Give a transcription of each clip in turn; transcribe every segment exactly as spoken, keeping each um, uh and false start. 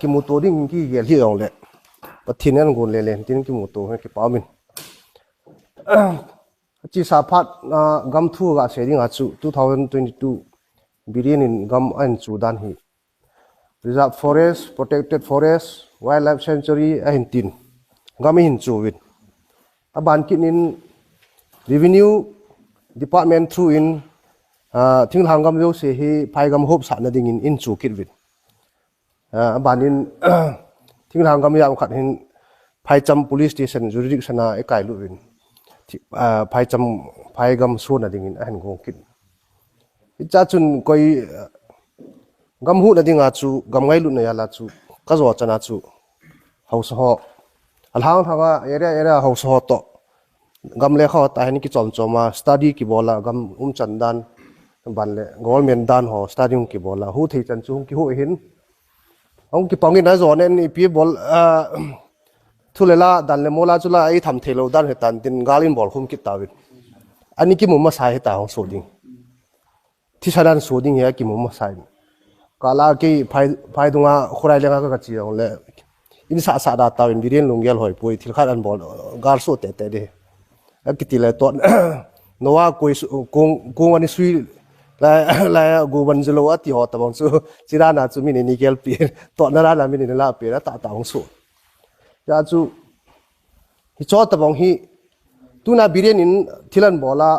Kimuto ding kigel hi jongle, Pathen in agon lele tin kimuto hi kipa umin. Chesa phat a gam thu gasei ding a chu two thousand twenty-two Biren in gam ahin chu dan hi Reserve Forest, Protected Forest, Wildlife Sanctuary ahin tin, gam ahin chu uvin. Aban kit in Revenue Department through in, ah, thinglhang gam jouse hi phaigam hopsahna dingin ahin chu kit uvin. Ah, aban in thinglhang gam jat khat hin Phaicham Police Station jurisdiction a eikai lut uvin. Thi-, ah, Phaicham, phaigam sona dingin ahin gong kit. Hiche a chun koi, ah, gam huhna ding a chu, gam ngailutna jal a chu, kajo chan a chu, haosa ho, alhang lhang a, area, area haosa ho toh, gam le kha ho tah hin kichom chom a, study kibol a, gam umchan dan, ban le government dan ho, study hung kibol a, huhthei chan chu hung kihuh ahin. Hung kipang in ajo nen ipi bol, ah, thu le la, dan le mol a chu la, eitham thei lou dan hitan tin, gal ahin bol khum kit tauvin. Ani kimu masa hita hung so ding. Thisan ahin so ding hi akimu masa in. Kala kei phai, phai dunga, khurai lenga ka, kache jongle, in sah sah da tauvin, Biren lunggel hoi poi, thil khat ahin bol, gal so tete ding. Akiti le tot, noa koi su-, kong, kong ani sui, la, la, go ban jelo ati ho tabang chu, chirana chu min ani gelpi, totna rana min ani lapi, ata ta hung so. Hijeh chu, hicho tabang hi, tuna Biren in thil ahin bol a,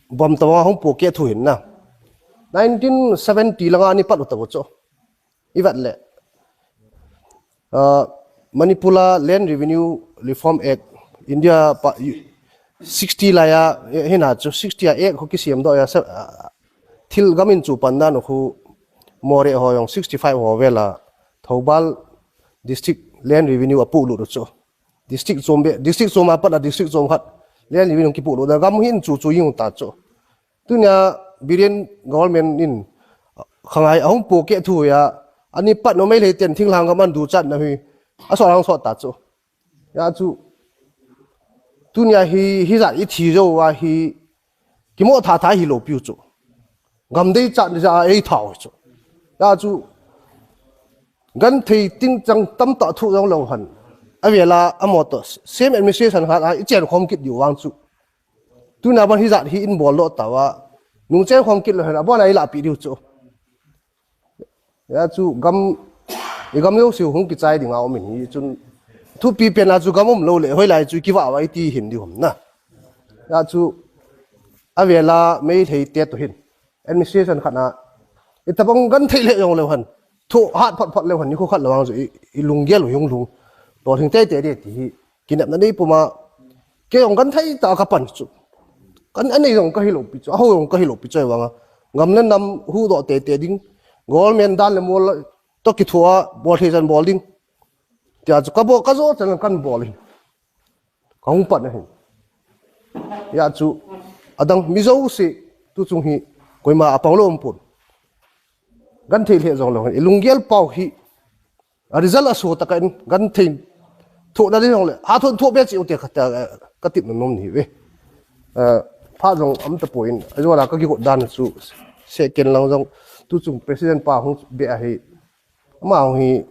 bomb tabang ahung pohkeh thu hin na. Nineteen seventy langa ani pat u tabang chu. Ivet le. Ah, Manipur a Land Revenue Reform Act, India pa, sixty lai a, hina chu sixty a Act khu kisem doh a, se-, ah, thil gam in chu pan dan khu Moreh ho jong sixty-five ho vel a, Thoubal District Land Revenue apohlut u chu. District chom be, district chom a pat a district chom khat. Land Revenue kipohlut a gam hin chu chu jing u ta chu. Tunia Biren government in khangai ahung pohkeh thu a, ani pat u Meitei ten thinglhang gam ahin duchatna hi, asot hang sot ta chu. Hijeh chu, tunia hi, hijat ithi jou a hi, kimo tha tha hilou piu chu. Gam deichat ni ja a eitha u chu. Hijeh chu, genthei tingchang tamtah thu jong lou hen. Avel a, amo toh, same administration khat a, ichen khom kit diu vang chu. Tuna ban hijat hi ahin bol lou tauva, nung chen khom kit lou hen, abon a ilahpi diu chu. Hijeh chu gam, igam jouse hung kichai ding a um in hi chun. Thupi pen a chu gam um lou le, hoilai chu kivah uva iti hin diu ham na. Hijeh chu, avel a Meitei te toh hin. Administration khat a, itabang genthei le jong leu hen. Thu hat phot phot leu hen, nikho khat le vang chu i, ilunggel u hung lung. Lolhing tei tei ding ti hi. Kinepna nei puma, kei jong genthei tah a kapan chu. Kan anei jong kahi lou pi chu, aho jong kahi lou pi chu ahivanga. Gam le nam huhdoh tei tei ding. Government dan le mol toh kithoa, bol thei chan bol ding. Tia chu kabol, kajo chan kan bol in. Kahung pan ahin. Hijeh chu, adang mi jouse, tuchung hi, koima apang lou um pon. Genthei le jong leu hen, ilunggel pau hi, a result aso tah a in, genthei thoh na ding jong le, ha thoh thoh be cheh u te kati, eh, katip nom nom ni ve. Eh, phat jong um tapon, ajo la kakigot dan chu, second lang jong, tuchung president pa hung be ahi, ama hung hi,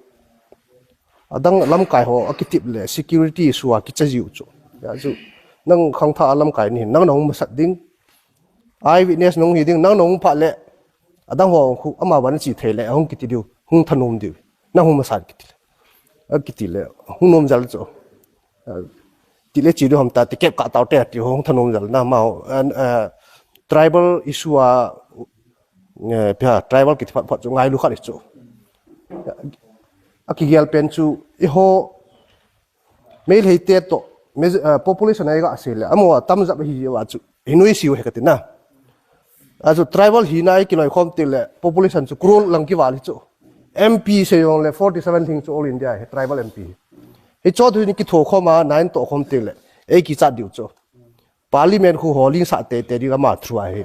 adang lamkai ho, akitip le, security issue a kicha jiu chu. Hijeh chu, nang khangthah a lamkai nahin, nang nahung masat ding, eyewitness nahung hi ding, nang nahung phat le, adang ho khu, ama vang chi thei le, ahung kiti diu, hung thanom diu. Nahung masat kiti le. Akiti le, hung nom jal chu. Ah, ti le chi diu ham ta, ti kep kah tau te, ti hung thanom jal na, ama, ah, ah, tribal issue a, eh, pia, tribal kiti phot phot chu, ngailu khat chu. Akigel pen chu, eiho, Meitei te toh, me-, ah, population a iga sei le, amo atam jep hi uva chu, hinui siu he kati na. Achu tribal hina a ikinoi khom teng le, population chu crore lang kival hi chu. M P sei jong le, forty seven lhing chu All India hi, tribal M P. Hicho thu hi kitho khom a, nine toh khom teng le, eikichat diu chu. Parliament khu holding sah tei tei ding ama through ahi.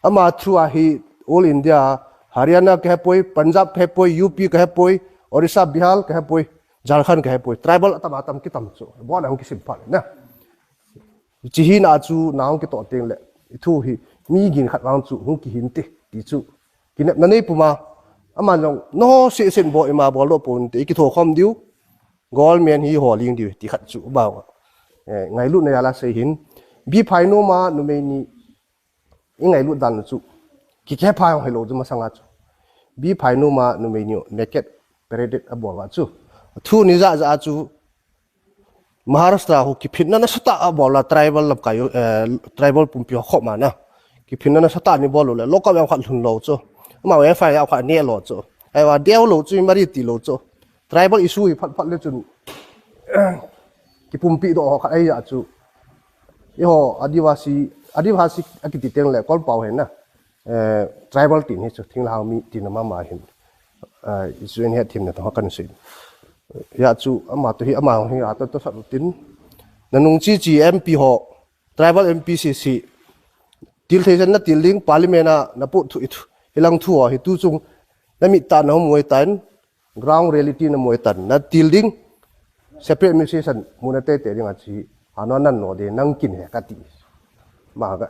Ama through ahi All India, Haryana kahe poi, Punjab kahe poi, U P kahe poi, Orissa, Bihar kahe poi, Jharkhand kahe poi. Tribal atam atam kitam chu. Bon hung kisim phat na. Chi hina chu nahung kitoh teng le. Ithu hi mi gin khat vang chu hung kihin te ti chu. Kinepna nei puma. Ama jong, no, si sin bo ima bol lo pon te, i kitho khom diu, government hi ho ling diu, ti khat chu, ba, eh, ngailutna jal a sei hin, B. Phainom a numei ni, i ngailut dan chu, kikhe pha jong hilo chu masanga chu. B. Phainom a numei ni, naked parade abol va chu. Thu ni ja ja chu, Maharashtra ho kiphinna nasatah a bol a tribal lamkai, eh, tribal pumpi ho khop ma na. Kiphinna nasatah ni bol le, local yang khat lhun lo chu. Ama FIR khat ne lo chu. Aiwa deu lo chu, mari ti lo chu. Tribal issue hi phat phat le chun. Kipumpi doh ho khat ahi ja chu. Eiho Adivasi, Adivasi akiti teng le Kolpao hi na. Eh, tribal tin hi chu, thinglhang mi tin ama ma hin. Eh, issue ni het thim na to kan sei. Hia chu ama to hi, ama hi a to, to sat tin. Nanung chi chi MP ho, tribal MP seh seh. Til thei chan na til ding, parliament a na put thu i thu. Hilang thu ho hi tu chung na mit tah na mu ahi tan, ground reality na mu ahi tan. Na til ding, separate administration mu na tei tei ding a chi. Ano nan no de nang kin he ka ti. Ma ka,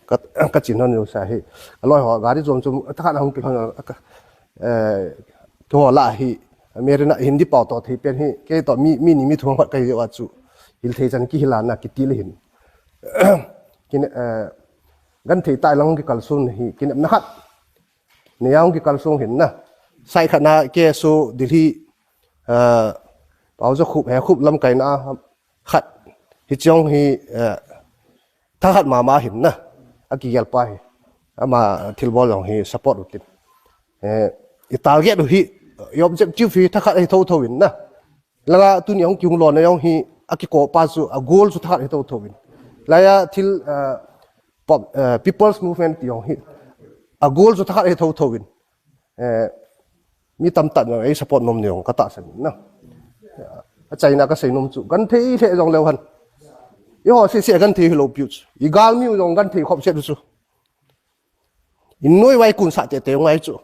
ka, ka chin hon yo sa hi. Aloi ho gari chom chom, ta khan hung ki hon, ka, eh, to la hi. Meri na Hindi pau to thei pen hi. Kei to mi, mi ni mi thu hong phat kai yo a chu. Hil thei chan kihil a na kitil hin. Kin, eh, genthei tai lang kikal sun hi. Kin na khat. Ni yang kikal sung hin na. Sai khat na KSO Delhi, eh, Pau Za Khup, He Khup lamkai na khat. Hi chong hi, eh, thakhat mama hin na. Akigel pa hi. Ama thilbol jong hi support u tin. Eh, i target u hi, i objective hi thakhat hi tho tho in na. Langa tuni hung kihung lona jong hi, akiko pa chu, a goal chu thakhat hi tho tho in. Laya thil, eh, pop, eh, people's movement ti jong hi, a goal chu thakhat hi tho tho in. Eh, mi tamtah in jong ei support nom ni jong ka tahsan in na. Achaina ka sei nom chu, genthei le jong leu hen. Eiho seh seh genthei hi lo piu chu. I galmi u jong genthei khop set u chu. I noi vai kun sa tei tei ngai chu.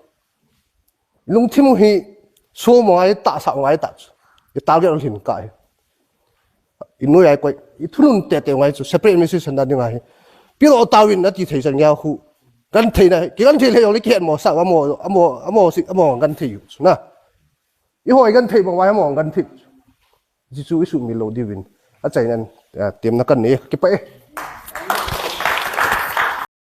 Lungthim u hi, so mo ngai ta, sa ngai ta chu. I target u hin kai. I noi ai koi, i thunun tei tei ngai chu. Separate administration na ding ahi. Pilo tawin na ti thei chan ngai hu. Genthei na, kigenthei le jong le kihet mo sa, amo, amo, amo si, amo genthei u chu na. Eiho i genthei bang vai amo genthei. Jisu i sumil lo diuvin. Achaina, eh, temna kan nei, kipa e.